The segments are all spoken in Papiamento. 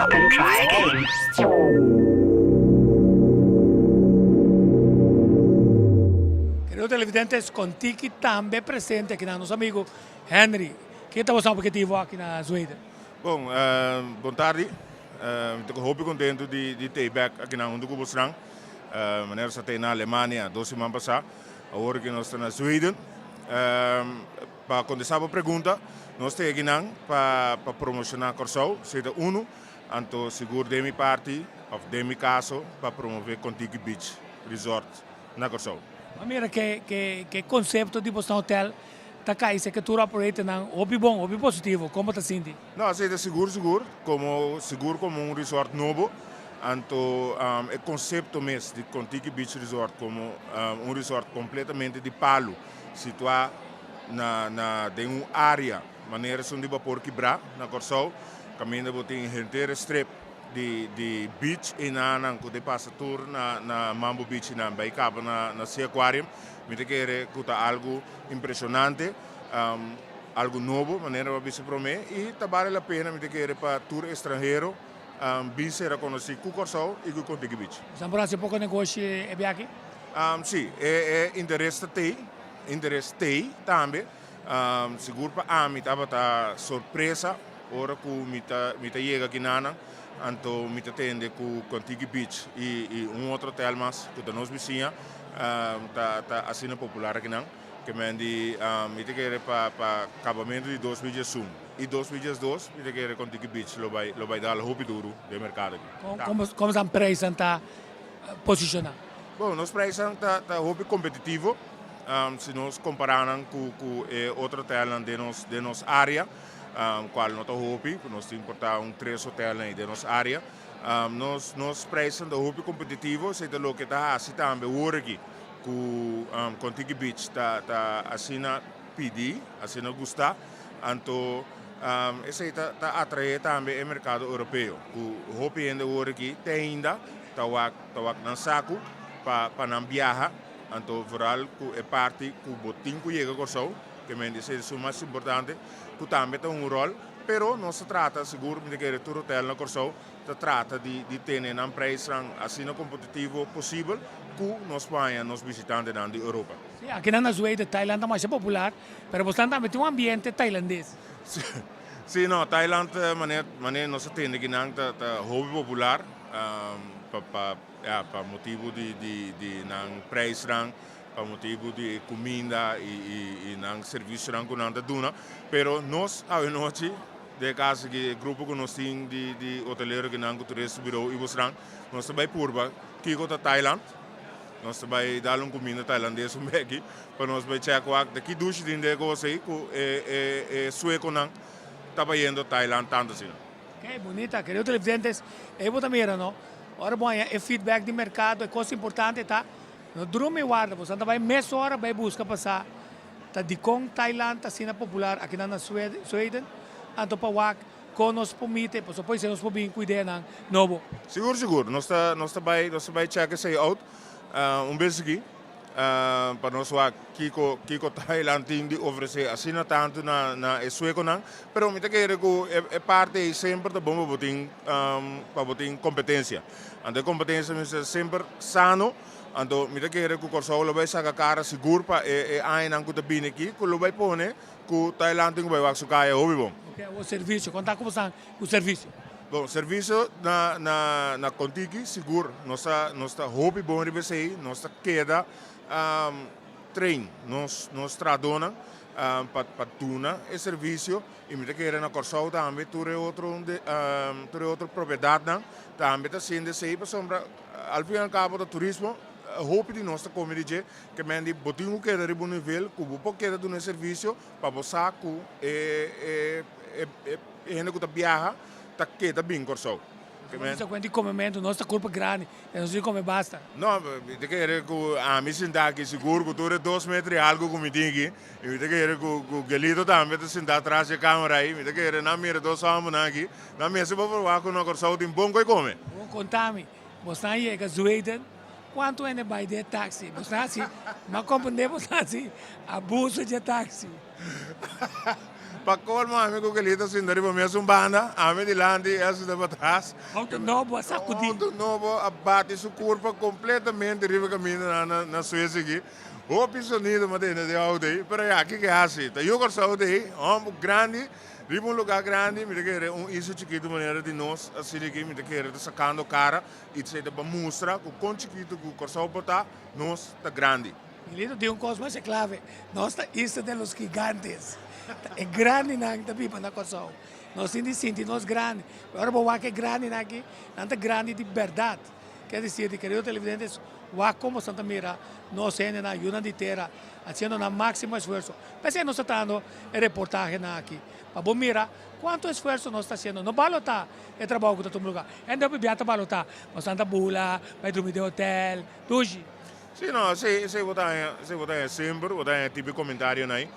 up and try again. Querido televidentes, Contiki tambe presente aki na nos amigo Henry. Ke ta boso objetivo aki na Zweden? Bon, bon tardi. Mi ta hopi contento di di ta bek aki na hunto cu bosnan. Manera nos a ta na Alemania dos siman pasa, awor cu nos ta na Zweden. Pa kontestá bo pregunta, nos ta ekinan pa pa promoshoná Kòrsou, esei ta unu, anto sigur den mi parti òf den mi kaso pa promové Kontiki Beach Resort na Kòrsou. Bo a mira ke ke ke konsepto di bosnan hotel ta kai esei ke tour operatornan hopi bon, hopi positivo, kon bo ta sinti? No, esei ta sigur sigur, komo sigur komo un resort nobo, anto e konsepto mes di Kontiki Beach Resort komo un resort kompletamente di palu, Situá na na den un área manera esun di Bapor Kibrá na Kòrsou, kaminda bo tin henter e strip di di beach enanan ku ta pasa tur na na Mambo Beach einan bai kaba na na Sea Aquarium. Mi ta kere ku ta algu impreshonante, algu nobo manera bo a bisa promé i ta bale la pena mi ta kere pa tur estranhero bin sera konosí ku Kòrsou i ku Kontiki Beach. Bo por hasi poko negoshi e biaha aki? Sí, e interes ta tei, interes tei tambe. Sigur pa ami tabata sorpresa ora ku mi ta mi ta yega kinanan, anto mi ta tende ku Kontiki Beach i i un otro hotel mas ku ta nos bisiña ta ta asina popular akinan. Ke men di mi ta kere pa pa kabamentu di 2001 i 2012 mi ta kere Kontiki Beach lo bai lo bai dal hopi duru den merkado aki. Kon kon esnan prijsnan ta posishoná? Bon, nos prijsnan ta ta hopi kompetitivo si nos kompará nan ku ku e otro hotelnan den nos den nos área, kual no ta hopi, ku nos tin por ta un tres hotelnan ei den nos área. Nos nos prijsnan ta hopi kompetitivo, esei ta loke ta hasi tambe wor aki ku Kontiki Beach ta ta asina pidi, asina gustá. Anto esei ta ta atraé tambe e merkado europeo ku hopi hende wor aki te ainda ta wak ta wak nan saku pa pa nan biaha, anto vooral ku e parti ku bo tin ku yega Kòrsou, ke men di esei ta esun mas importante, ku tambe ta un ròl, pero nos ta trata sigur mi ta kere tur hotel na Kòrsou ta trata di di tene nan preisnan asina kompetitivo posibel ku nos por haña nos bishitantenan di Europa. Sí, akinan na Zweden Thailand ta masha popular, pero bosnan tambe tin un ambiente Thailandes. Sí, no, Thailand manera manera nos a tende kinan ta ta hopi popular. Pa pa ya pa motibu di di di nan prijsnan, pa motibu di e kuminda i i i nan servisionan ku nan ta duna. Pero nos awenochi den e kaso di e grupo ku nos tin di di hotelero kinan ku turist bureau i bosnan, nos ta bai purba kiko ta Thailand. Nos ta bai dal un kuminda tailandes un beki pa nos bai chèk wak ta ki dushi tin den e kos ei ku e e e suekonan ta bayendo Thailand tantu asina. Ke bunita, kerido televidentes, ei bo ta mira no, ora bo haña e feedback di merkado e kos importante ta no drumi warda, boso ta bai mesora bai buska pa sa ta dikon Thailand ta asina popular akinan na Sweden, anto pa wak kon nos por mite, pasobra por esei nos por bin ku ideanan nobo. Sigur sigur, nos ta nos ta bai nos ta bai check esei out un bes aki. Pa nos wak kiko kiko Thailand tin di ofresé asina tantu na na e suekonan, pero mi ta kere ku e e parti ei semper ta bon pa bo tin pa bo tin kompetensia. Anto e kompetensia mester semper sano, anto mi ta kere ku Kòrsou lo bai saka kara sigur pa e e añanan ku ta bini aki ku lo bai pone ku Thailand tin ku bai wak su kaya hopi bon. Oke, awor servisio, konta ku bo san ku servisio? Bon, servisio na na na Kontiki sigur nos ta nos ta hopi bon riba esei, nos ta keda train nos nos trahadónan pa pa duna e servisio i mi ta kere na Kòrsou tambe tur e otro tur e otro propiedatnan tambe ta haciendo esei pasobra al fin al kabo ta turismo hopi di nos ta kome di dje ke men di bo tin ku keda riba un nivel ku bo por keda duna e servisio pa bo sa ku e e e E hende ku ta biaha ta keda bin Kòrsou. Nos ta kuenta di komementu, nos ta kurpa grandi, e nos tin kome basta. No, mi ta kere ku ami sintá aki sigur ku tur e dos meter i algu ku mi tin aki, i mi ta kere ku ku Gelito tambe ta sintá tras di e kamera ei, mi ta kere nan mira dos hòmbernan aki, nan mester por proba ku na Kòrsou tin bon koi kome. Bo konta mi, bosnan yega Zweden, kuantu hende bai den e taksi? Bosnan hasi, mi a komprendé bosnan hasi abuso dje taksi. Pa colmo ami cu Kelito sinta riba mesun banda, ami dilanti y el sinta patras. Auto nobo a sacudi. Auto nobo a bati su curpa completamente riba caminda na Suecia aki. Hopi sonido mi a tende den auto ey, pero ya, kiko e haci? Ta yu Corsou ta ey, homber grandi, riba un lugar grandi, mi ta kere un isla chikito manera di nos asina aki, mi ta kere ta sacando cara y ta pa mustra cu con chikito cu Corsou por ta, nos ta grandi. Milito tin un cos masha clave, nos ta isla de los gigantes, ta e grandinan ta biba na Corsou, nos tin di sinti nos grandi, pero ora bo wak e grandinan aki, nan ta grandi di berdad. Ke desir di kerido televidentes, wak kon boso ta mira nos hendenan, yunan di tera, hasiendo nan máksimo esfuerso. P'esei nos ta trahando e reportahenan aki, pa bo mira kuantu esfuerso nos ta hasiendo. No balotá e trabou ku ta tuma lugá. Hende hopi bia ta balotá, boso ta bula, bai drumi den hotel, dushi. Sí, no, esei, esei bo ta haña, esei bo ta haña semper, bo ta haña tipo e komentarionan ei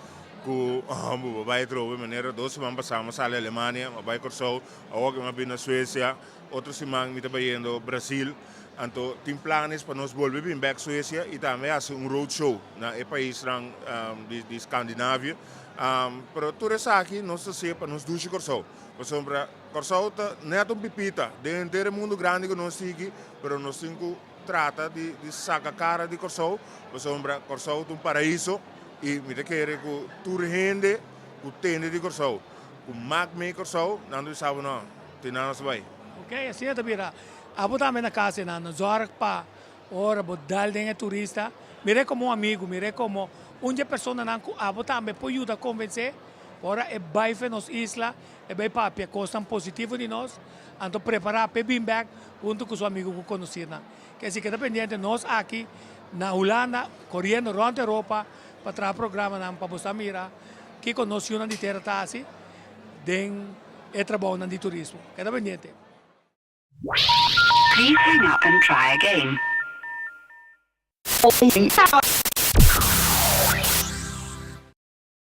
ku bo bai atrobe, manera dos siman pasá mi a sali Alemania, mi a bai Kòrsou, awor ke mi a bini na Suesia. Otro siman mi ta bayendo Brasil, anto tin planes pa nos bolbe bin bek Suecia y tambe haci un road show na e paisnan di Scandinavia. Pero tur esaki nos ta hacié pa nos dushi Corsou, pasobra Corsou ta net un pipita den henter e mundo grandi cu nos sigui, pero nos tin cu trata di saca cara di Corsou, pasobra Corsou ta un paraiso y mi ta kere cu tur hende cu tende di Corsou, cu mak mee Corsou, nan ta bisa bo no. Tin nan nos bai. Ok, asina ta bira. Abo tambe na kas einan, no zorg pa ora bo dal den e turista, mir'é komo un amigu, mir'é komo un dje personanan ku abo tambe por yuda konvensé pa ora e bai fe nos isla, e bai papia kosnan positivo di nos, anto prepará p'e bin bèk huntu ku su amigu ku konosirnan. Ke si keda pendiente nos aki na Hulanda, koriendo rònt Europa pa traha programanan pa bo sa mira kiko nos yunan di tera ta hasi den e trabounan di turismo. Keda pendiente. Please hang up and try again.